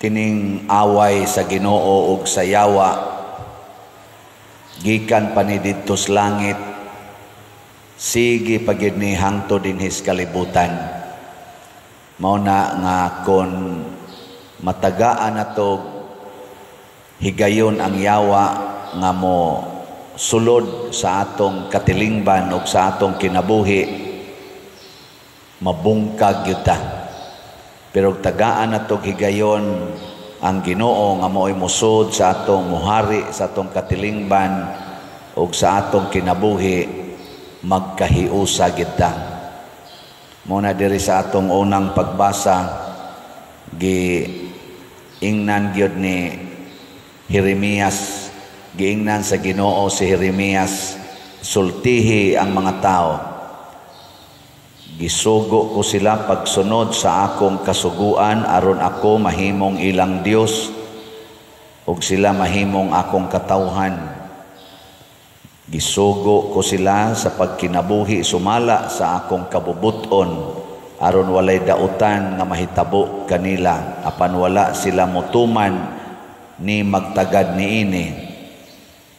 Kining away sa Ginoo ug sa yawa gikan pa ni didto sa langit, sige pa gyud ni hangtod dinhi sa kalibutan. Mao na nga kon matagaan nato higayon ang yawa nga mo sulod sa atong katilingban ug sa atong kinabuhi, mabungkag gyud ta. Pero tagaan nato higayon ang Ginoo nga mao'y musod sa atong, muhari sa atong katilingban ug sa atong kinabuhi, magkahiusa gyud ta. Mao na diri sa atong unang pagbasa, gi ingnan gyud ni Jeremias, giingnan sa Ginoo si Jeremias, "Sultihi ang mga tao. Gisugo ko sila pagsunod sa akong kasuguan aron ako mahimong ilang Dios ug sila mahimong akong katawhan. Gisugo ko sila sa pagkinabuhi sumala sa akong kabubuton aron walay dautan nga mahitabo kanila, apan wala sila motuman ni magtagad niini."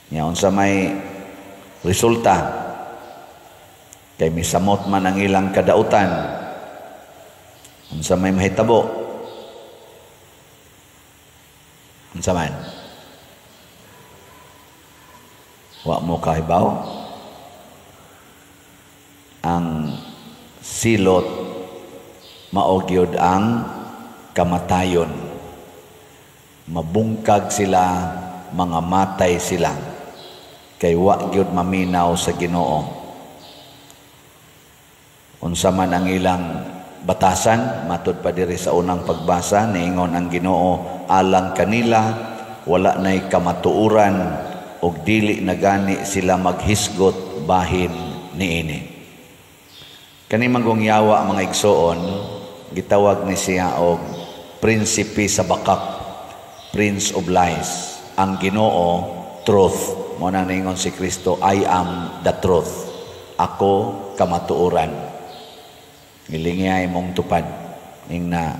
Nya unsa may resulta? Kay misamot man ang ilang kadautan. Unsa may mahitabo? Unsa man? Wa mo kahibaw? Ang silot mao gyud ang kamatayon. Mabungkag sila, mga matay sila. Kay wa gyud maminaw sa Ginoo. Unsa man ang ilang batasan, matud pa diri sa unang pagbasa, niingon ang Ginoo alang kanila, wala nay kamatuoran ug dili na gani sila maghisgot bahin niini. Kani manggong yawa, mga igsoon, gitawag ni siya og prinsipe sa bakak, prince of lies. Ang Ginoo, truth. Mao na niingon si Kristo, "I am the truth." Ako kamatuoran. Gilingi mong tupad. Ing na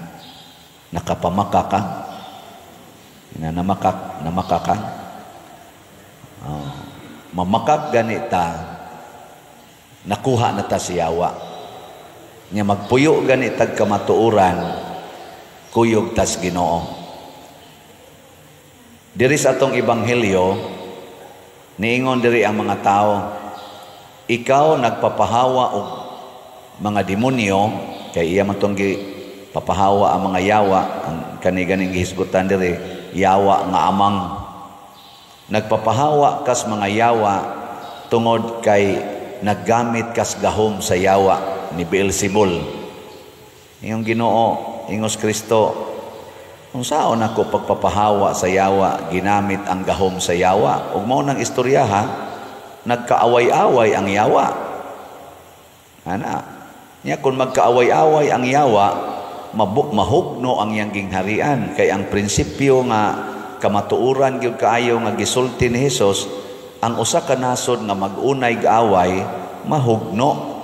nakapamaka ka. Na namakak, namaka ka. Oh, mamakak ganita, nakuha na ta si yawa. Nya magpuyo gani tag kamatuoran, kuyog tas Ginoo. Diri sa atong ebanghelyo, niingon diri ang mga tao, "Ikaw nagpapahawa og mga demonyo," kay iya man tong papahawa ang mga yawa, ang kani ganing gihisgutan diri, yawa nga amang. "Nagpapahawa kas mga yawa tungod kay naggamit kas gahom sa yawa ni Beelzebul." Ingong Ginoo, ingos Kristo, "Unsaon ako pagpapahawa sa yawa ginamit ang gahom sa yawa?" Ug mao nang istorya ha, nagkaaway-away ang yawa. Ana, nya kung magkaaway-away ang yawa, mahugno ang iyang gingharian, kay ang prinsipyo nga kamatuoran gyud kaayo nga gisulti ni Hesus, ang usa ka nasod nga mag-unay away, mahugno.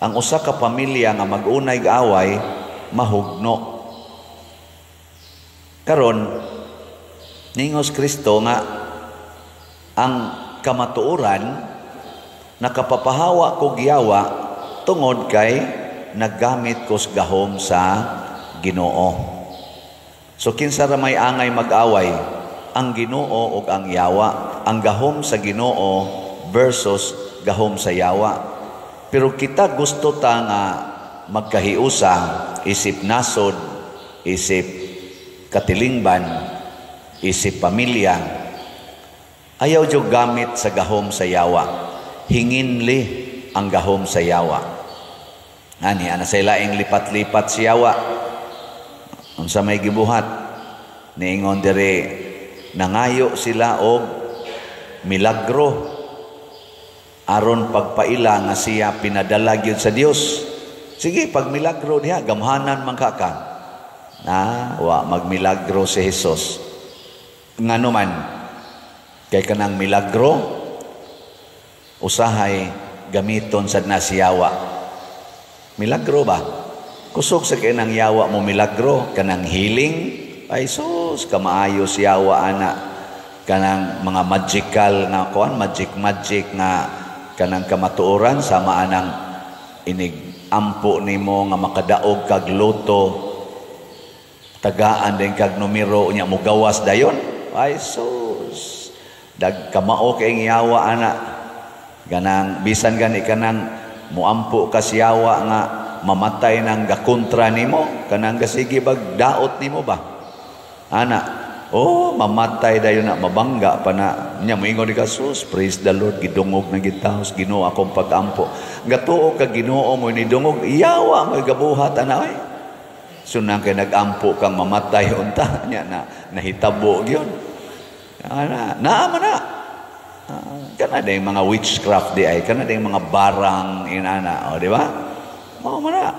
Ang usa ka pamilya nga mag-unay away, mahugno. Karon, ningos Kristo nga ang kamatuoran, nakapapahawa kog yawa tungod kay naggamit kos gahom sa Ginoo. So kinsa ra may angay mag-away? Ang Ginoo ug ang yawa. Ang gahom sa Ginoo versus gahom sa yawa. Pero kita gusto ta nga magkahiusa isip nasod, isip katilingban, isip pamilya. Ayaw jud gamit sa gahom sa yawa. Hinginli ang gahom sa yawa. Ani ana sa laing lipat-lipat si yawa. Unsa may gibuhat? Niingon diri, nangayo sila og milagro aron pagpaila nga siya pinadala gyud sa Dios. Sige, pag milagro diha, gamhanan man ka ka. Na, wa magmilagro si Jesus. Ngano man? Kay kanang milagro usahay gamiton sad na siyawa. Milagro ba? Kusog sa kay nang yawa mo milagro, kanang healing, Ay sus, kamaayo siyawa ana, kanang mga magical nga kuan, magic magic nga kanang kamatuoran, sama anang inig ampo nimo nga makadaog kag loto, tagaan din kag numero nya, mugawas dayon. Ay sus, dag kamao kay yawa ana. Ganang bisan gani kanang muampo ka siyawa nga mamatay nang gakontra nimo, kanang gasige bag daot nimo ba ana, oh, mamatay dayon na, mabangga pa na nya. Moingon ka, "Sus, praise the Lord, gidungog na gitaos Ginoo akong pagampo." Gatuo ka Ginoo mo ni dungog, yawa mo gabuhat ana oy. Sunang kay nagampo kang mamatay unta nya na nahitabo gyud ana, naa man na. Kana day mga witchcraft di ay, kana day mga barang inana, o di ba? Mao man na.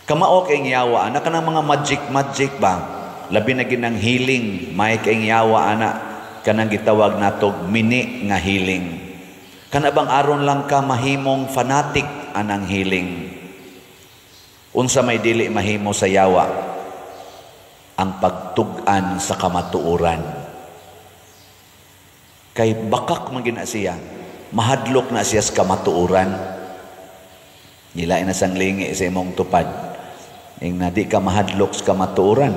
Kamao kay yawa ana, kanang mga magic magic ba, labi na ginang healing, may kay yawa ana, kanang gitawag natog mini nga healing. Kana bang aron lang ka mahimong fanatic anang healing. Unsa may dili mahimo sa yawa? Ang pagtug-an sa kamatuoran. Kay bakak man gina siya, mahadlok na siya sa kamatuoran. Gilain na sang lingi sa imong tupad. Ing na di ka mahadlok sa kamatuoran.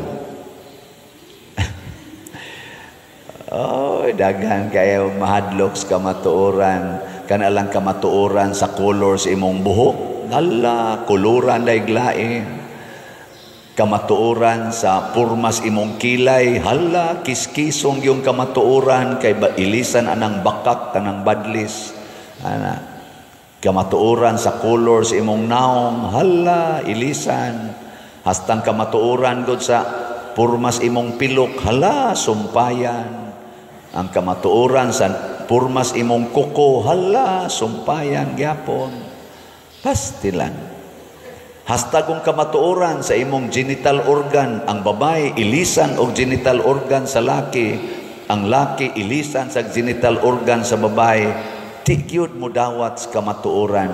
Oh, daghan kayo mahadlok sa kamatuoran. Kana lang kamatuoran sa color sa imong buhok. Hala, kuluran daiglain. Kamatuoran sa purmas imong kilay, hala, kiskisong yung kamatuoran kay ba ilisan anang bakak kanang badlis. Ana, kamatuoran sa color sa imong naong, hala, ilisan. Hastang kamatuoran gud sa purmas imong pilok, hala, sumpayan. Ang kamatuoran sa purmas imong kuko, hala, sumpayan gyapon. Pastilan. Hastagong kamatuoran sa imong genital organ, ang babae ilisan og genital organ sa laki, ang laki ilisan sa genital organ sa babae, di gyud mo dawat sa kamatuoran.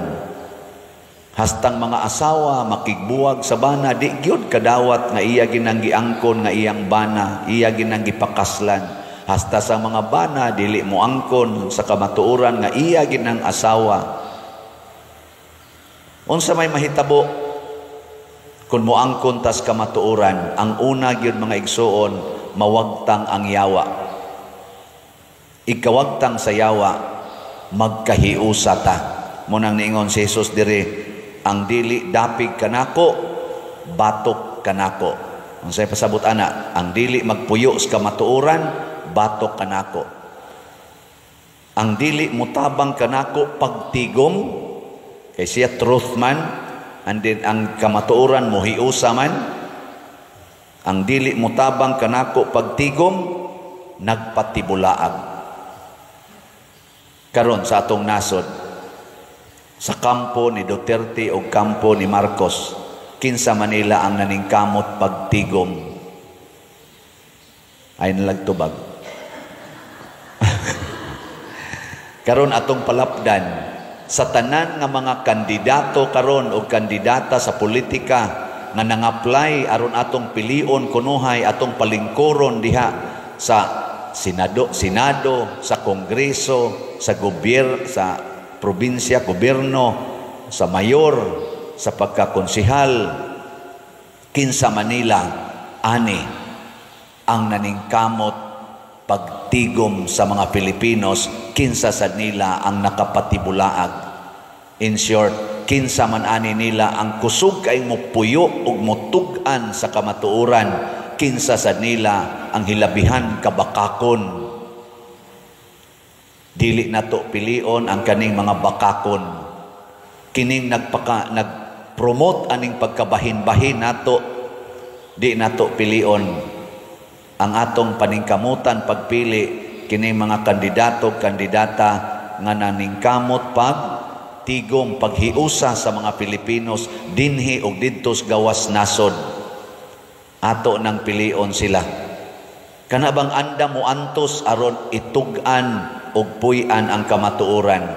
Hastang mga asawa makigbuwag sa bana, di gyud kadawat nga iya ginang giangkon nga iyang bana, iya ginang gipakaslan. Hasta sa mga bana dili mo angkon sa kamatuoran nga iya ginang asawa. Unsa may mahitabo kung moangkon tas kamatuoran? Ang una gyud, mga igsuon, mawagtang ang yawa. Ikawagtang sa yawa, magkahiusa ta. Munang niingon si Jesus diri, ang dili dapig kanako, batok kanako. Unsay pasabot ana? Ang dili magpuyo sa kamatuoran, batok kanako. Ang dili mutabang kanako pagtigom, kay siya truth man, and then ang kamatuoran mohiusa man. Ang dili mutabang kanako pagtigom, nagpatibulaag. Karon sa atong nasod, sa kampo ni Duterte o kampo ni Marcos, kinsa Manila ang naningkamot pagtigom? Ay nalagtubag. Karon atong palapdan sa tanan nga mga kandidato karon o kandidata sa politika nga nang-apply aron atong pilion kunuhay, atong palingkuron diha sa senado, sa kongreso, sa gobyerno, sa probinsya, gobyerno, sa mayor, sa pagkakonsehal, kinsa Manila ani ang naningkamot pagtigom sa mga Pilipinos, kinsa sad nila ang nakapatibulaag? In short, kinsa man ani nila ang kusog kay mopuyo ug motug-an sa kamatuoran, kinsa sad nila ang hilabihan kabakakon? Dili nato pilion ang kaning mga bakakon. Kining nagpromote aning pagkabahin-bahin nato, di nato pilion. Ang atong paningkamutan pagpili kining mga kandidato, kandidata nga naningkamot pag tigom, paghiusa sa mga Pilipinos dinhi og didtos gawas nasod. Ato nang pilion sila. Kana bang anda mo antos aron itug-an og puy-an ang kamatuoran?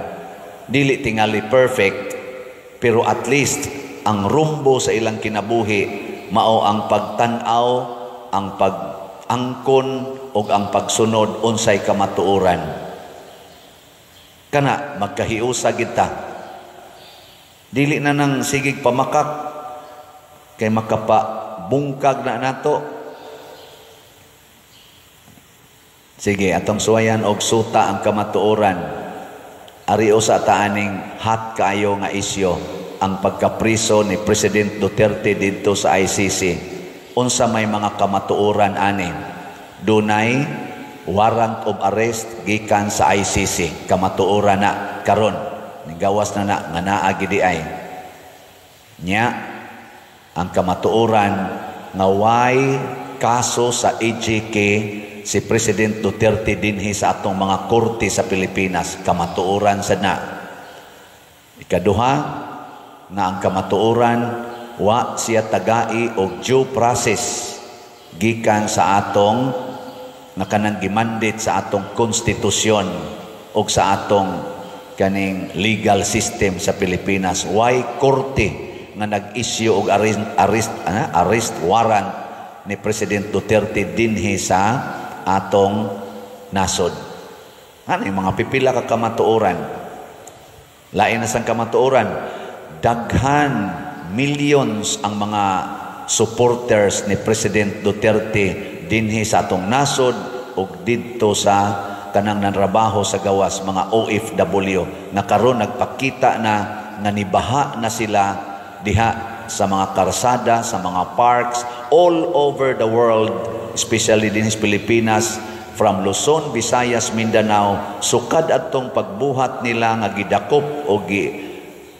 Dili tingali perfect, pero at least ang rumbo sa ilang kinabuhi mao ang pagtan-aw ang pag-angkon ug ang pagsunod unsay kamatuoran. Kana magkahiusa gid ta. Dili na nang sigig pamakak kay makapa bungkag na nato. Sige, atong suwayan og suta ang kamatuoran. Ari usa ta aning hot kaayo nga isyu ang pagkapriso ni President Duterte didto sa ICC. Unsa may mga kamatuoran ani? Dunay warrant of arrest gikan sa ICC. Kamatuoran na karon. Nigawas na na nga naa gidi ay. Nya ang kamatuoran nga way kaso sa EJK si President Duterte dinhi sa atong mga korte sa Pilipinas. Kamatuoran sad na. Ikaduha, nga ang kamatuoran wa siya tagai og due process gikan sa atong nga kanang gimandate sa atong konstitusyon og sa atong kaning legal system sa Pilipinas. Way korte nga nag-issue og arrest warrant ni President Duterte dinhi sa atong nasod. Ano yung mga pipila ka kamatuoran? Lain na sang kamatuoran, daghan millions ang mga supporters ni President Duterte dinhi sa atong nasod ug didto sa kanang nanrabaho sa gawas, mga OFW nga karon nagpakita na nga nibaha na sila diha sa mga karsada, sa mga parks all over the world, especially dinhi sa Pilipinas, from Luzon, Visayas, Mindanao, sukad atong pagbuhat nila nga gidakop o gi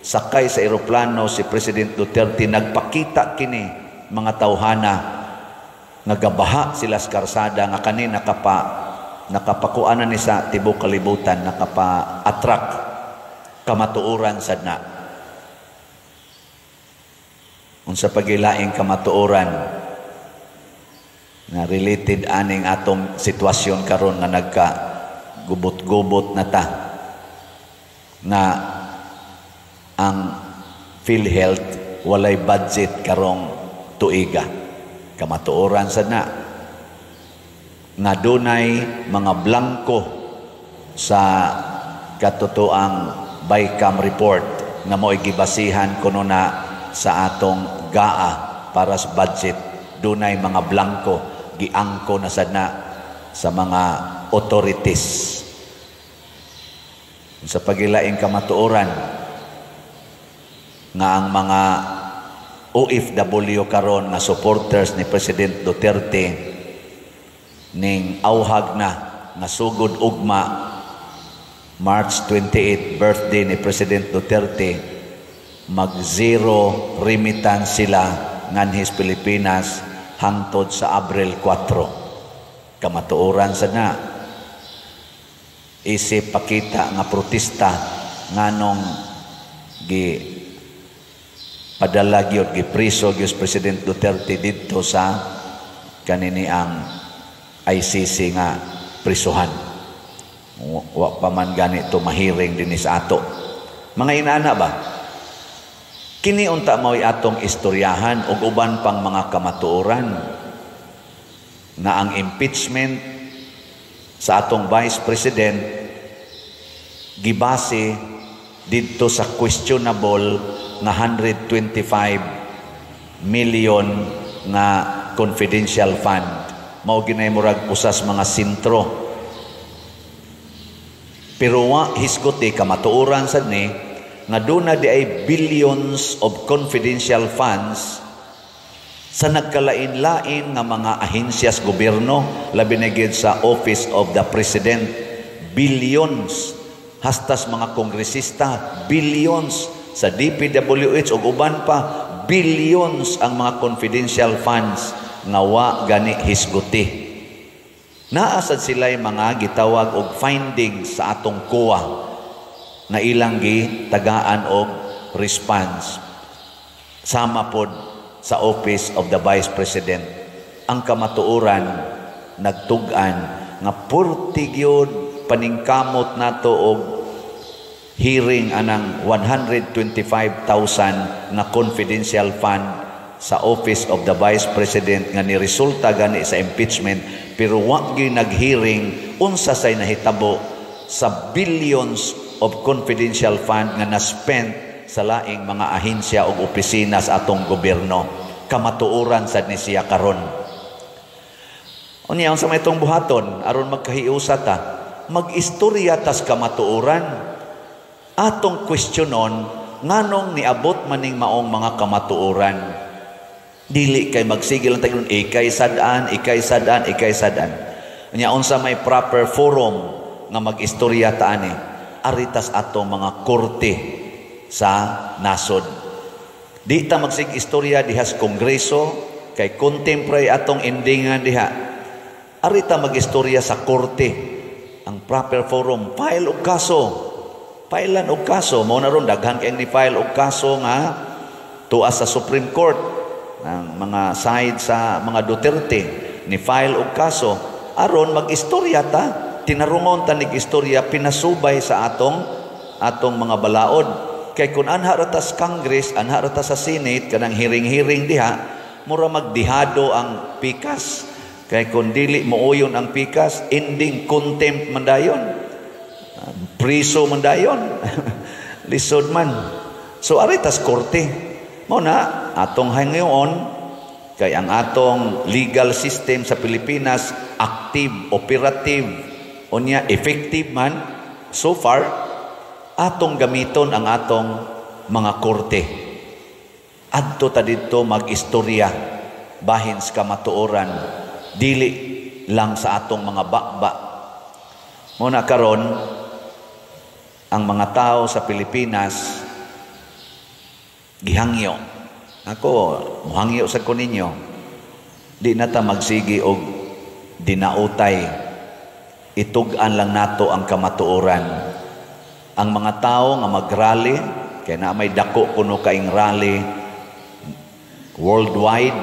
sakay sa eroplano si President Duterte, nagpakita kini mga tawhana nga gabaha sila sa karsada nga kani nakapakuanan ni sa tibuok kalibutan, nakapa-attract. Kamatuoran sad na. Unsa pagilaing kamatuoran nga related aning atong sitwasyon karon nga nagka gubot-gubot na ta, nga ang PhilHealth walay budget karong tuiga? Kamatuoran sad na nga dunay mga blanko sa katotoang BICAM report nga mo'y gibasihan kuno na sa atong GAA para sa budget. Dunay mga blanko, giangko na sad na sa mga authorities. Sa pagilaing kamatuoran nga ang mga OFW karon nga supporters ni President Duterte ning auhag na nga sugod ugma, March 28, birthday ni President Duterte, mag zero remittance sila nganhis Pilipinas hangtod sa Abril 4. Kamatuoran sad na. Isip pakita nga protesta nganong gi padala gyud, gipriso gyud President Duterte didto sa kanini ang ICC nga prisuhan. Wa pa man gani to mahiring dinhi sa ato. Mga inana ba? Kini unta mao'y atong istoryahan ug uban pang mga kamatuoran nga ang impeachment sa atong Vice President gibase didto sa questionable nga 125 million nga confidential fund. Mao ginay murag usas mga sentro. Pero wa hisguti, kamatuoran sad ni nga duna di ay billions of confidential funds sa nagkalain-lain nga mga ahensyas gobyerno, labi na gyud sa Office of the President, billions, hastas mga kongresista, billions sa DPWH ug uban pa, billions ang mga confidential funds nga wa gani hisguti. Naa sad sila'y mga gitawag og findings sa atong COA nga ilang gitagaan og response. Sama pod sa Office of the Vice President. Ang kamatuoran nagtug-an nga purti gyud paningkamot nato og hearing anang 125,000 nga confidential fund sa Office of the Vice President nga ni resulta gani sa impeachment, pero wa gyud nag-hearing unsa say nahitabo sa billions of confidential fund nga na-spent sa laing mga ahensya ug opisina sa atong gobyerno. Kamatuoran sad ni siya karon. Unya, unsa may itong buhaton aron magkahiusa ta? Mag-istorya tas kamatuoran. Atong questionon nganong niabot maning maong mga kamatuoran. Dili kay magsige lang tayo, ikay sad-an, ikay sad-an, ikay sad-an. Unya, unsa may proper forum nga mag-istorya ta ani? Aritas atong mga korte sa nasod. Di ta magsig istorya dihas kongreso kay contemporary atong endingan diha. Arita mag-istorya sa korte. Ang proper forum, file og kaso. Filean og kaso. Mao na ron daghan kay ni file og kaso nga tuwa sa Supreme Court ang mga side sa mga Duterte ni file og kaso aron mag-istorya ta, tinarungon ta nig istorya pinasubay sa atong atong mga balaod. Kay kung anha ra ta sa Congress, anha ra ta sa Senate, kanang hearing-hearing diha, mura magdihado ang pikas. Kay kung dili mooyon ang pikas, ending contempt man dayon, priso man dayon, lisod man. So aritas korte. Mao na atong hangayon kay ang atong legal system sa Pilipinas active, operative, unya effective man so far. Atong gamiton ang atong mga korte. Adto ta didto mag-istorya bahin sa kamatuoran, dili lang sa atong mga bakba. Mao na karon ang mga tao sa Pilipinas gihangyo. Ako, muhangyo sa ko ninyo. Di na ta magsigi og dinautay. Itug-an lang nato ang kamatuoran. Ang mga tao nga magrally, kay na may dako kuno kaing rally worldwide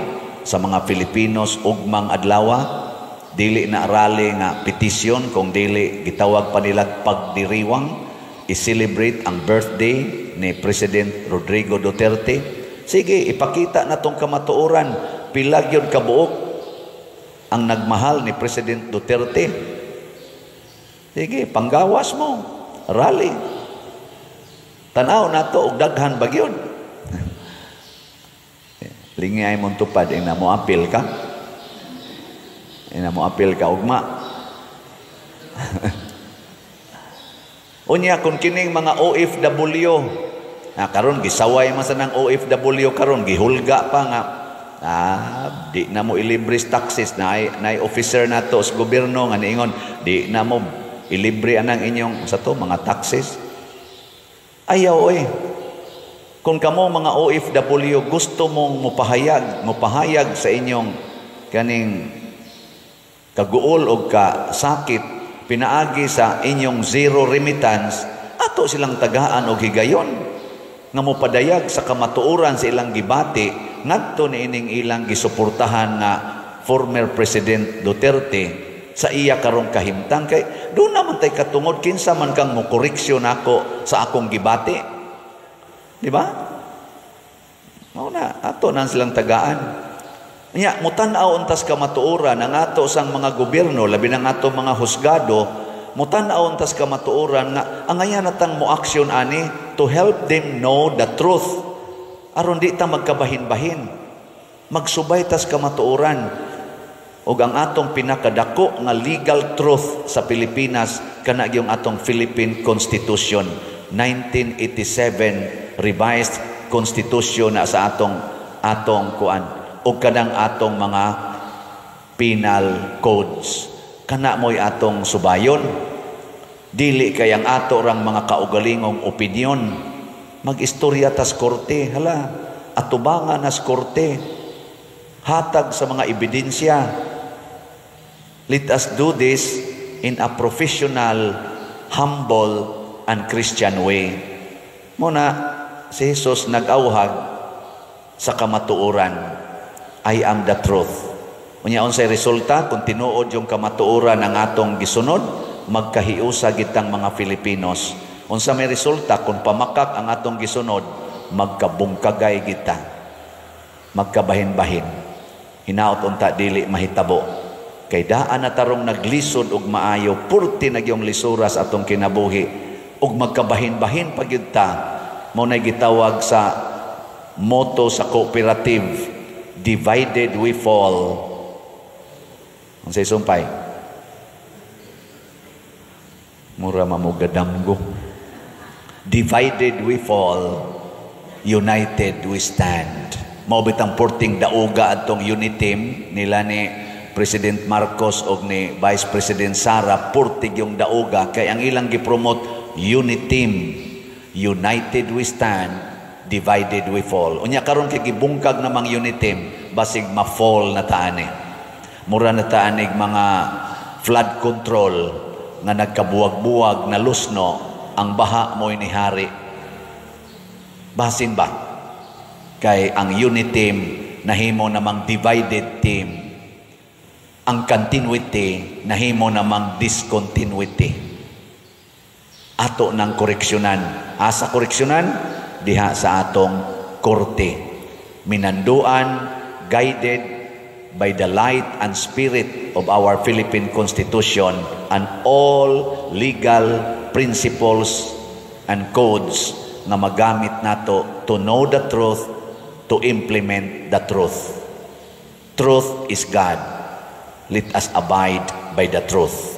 sa mga Filipinos ugmang adlawa, dili na rally nga petisyon kung dili gitawag pa nila pagdiriwang, i-celebrate ang birthday ni President Rodrigo Duterte. Sige, ipakita na tong kamatuoran, pila gyud kabuok ang nagmahal ni President Duterte. Sige, panggawas mo, rally. Tanaw nato og daghan ba gyud. Lingay mong tupad, ina mo apil ka. Ina mo apil ka ugma. Unya kung kining mga OFW, na karon gisaway man sa nang OFW karon, gihulga pa nga di na mo ilibre taxes na nay officer nato sa gobyerno nga niingon di na mo ilibre anang inyong sa to mga taxes. Ayaw oy. Kung kamo mga OFW gusto mong mopahayag sa inyong kaning kaguol o kasakit pinaagi sa inyong zero remittance, ato silang tagaan og higayon nga mopadayag sa kamatuoran sa ilang gibati ngadto ni ining ilang gisuportahan nga former President Duterte sa iya karong kahimtang. Kay doon naman tay katungod kinsa man kang mokoreksyon nako sa akong gibati, di ba? Mao na ato nang silang tagaan. Nya mutan-aw untas kamatuoran ang ato sang mga gobyerno, labi nang ato mga husgado, mutan-aw untas kamatuoran nga angayan natang mo aksyon ani to help them know the truth aron di ta magkabahin-bahin. Magsubay tas kamatuoran. Og ang atong pinakadako nga legal truth sa Pilipinas kana gyung atong Philippine Constitution 1987 revised Constitution na sa atong atong kuan og kanang atong mga penal codes. Kana mo'y atong subayon. Dili kay ang ato rang mga kaugalingong opinion. Mag-istorya tas korte, hala, atubangan nas korte, hatag sa mga ebidensya. Let us do this in a professional, humble, and Christian way. Muna, si Jesus nag-awhag sa kamatuoran. I am the truth. Unya unsay resulta kung tinuod yung kamatuoran ang atong gisunod, magkahiusa gitang mga Filipinos. Unsa may resulta kung pamakak ang atong gisunod, magkabungkagay kita. Magkabahin-bahin. Hinaot unta dili mahitabo. Kay daan na tarong naglisod og maayo, purti na gyung lisura sa atong kinabuhi ug magkabahin-bahin pa gyud ta. Mao na gitawag sa motto sa cooperative, "Divided we fall." Unsay sumpay? Mura mamugadamgo. "Divided we fall, united we stand." Mao bitang porting dauga atong unity nila ni President Marcos og ni Vice President Sara, purtig yung dauga kay ang ilang gipromote unity, "United we stand, divided we fall." Unya karon kay gibungkag namang unity, basig ma-fall na taani. Mura na taanig mga flood control nga nagkabuwag-buwag na lusno, ang baha mo'y nihari. Basin ba? Kay ang unity team nahimo namang divided team. Ang continuity nahimo namang discontinuity. Ato ng koreksyonan. Asa koreksyonan? Diha sa atong korte. Minanduan, guided by the light and spirit of our Philippine Constitution and all legal principles and codes nga magamit nato to know the truth, to implement the truth. Truth is God. Let us abide by the truth.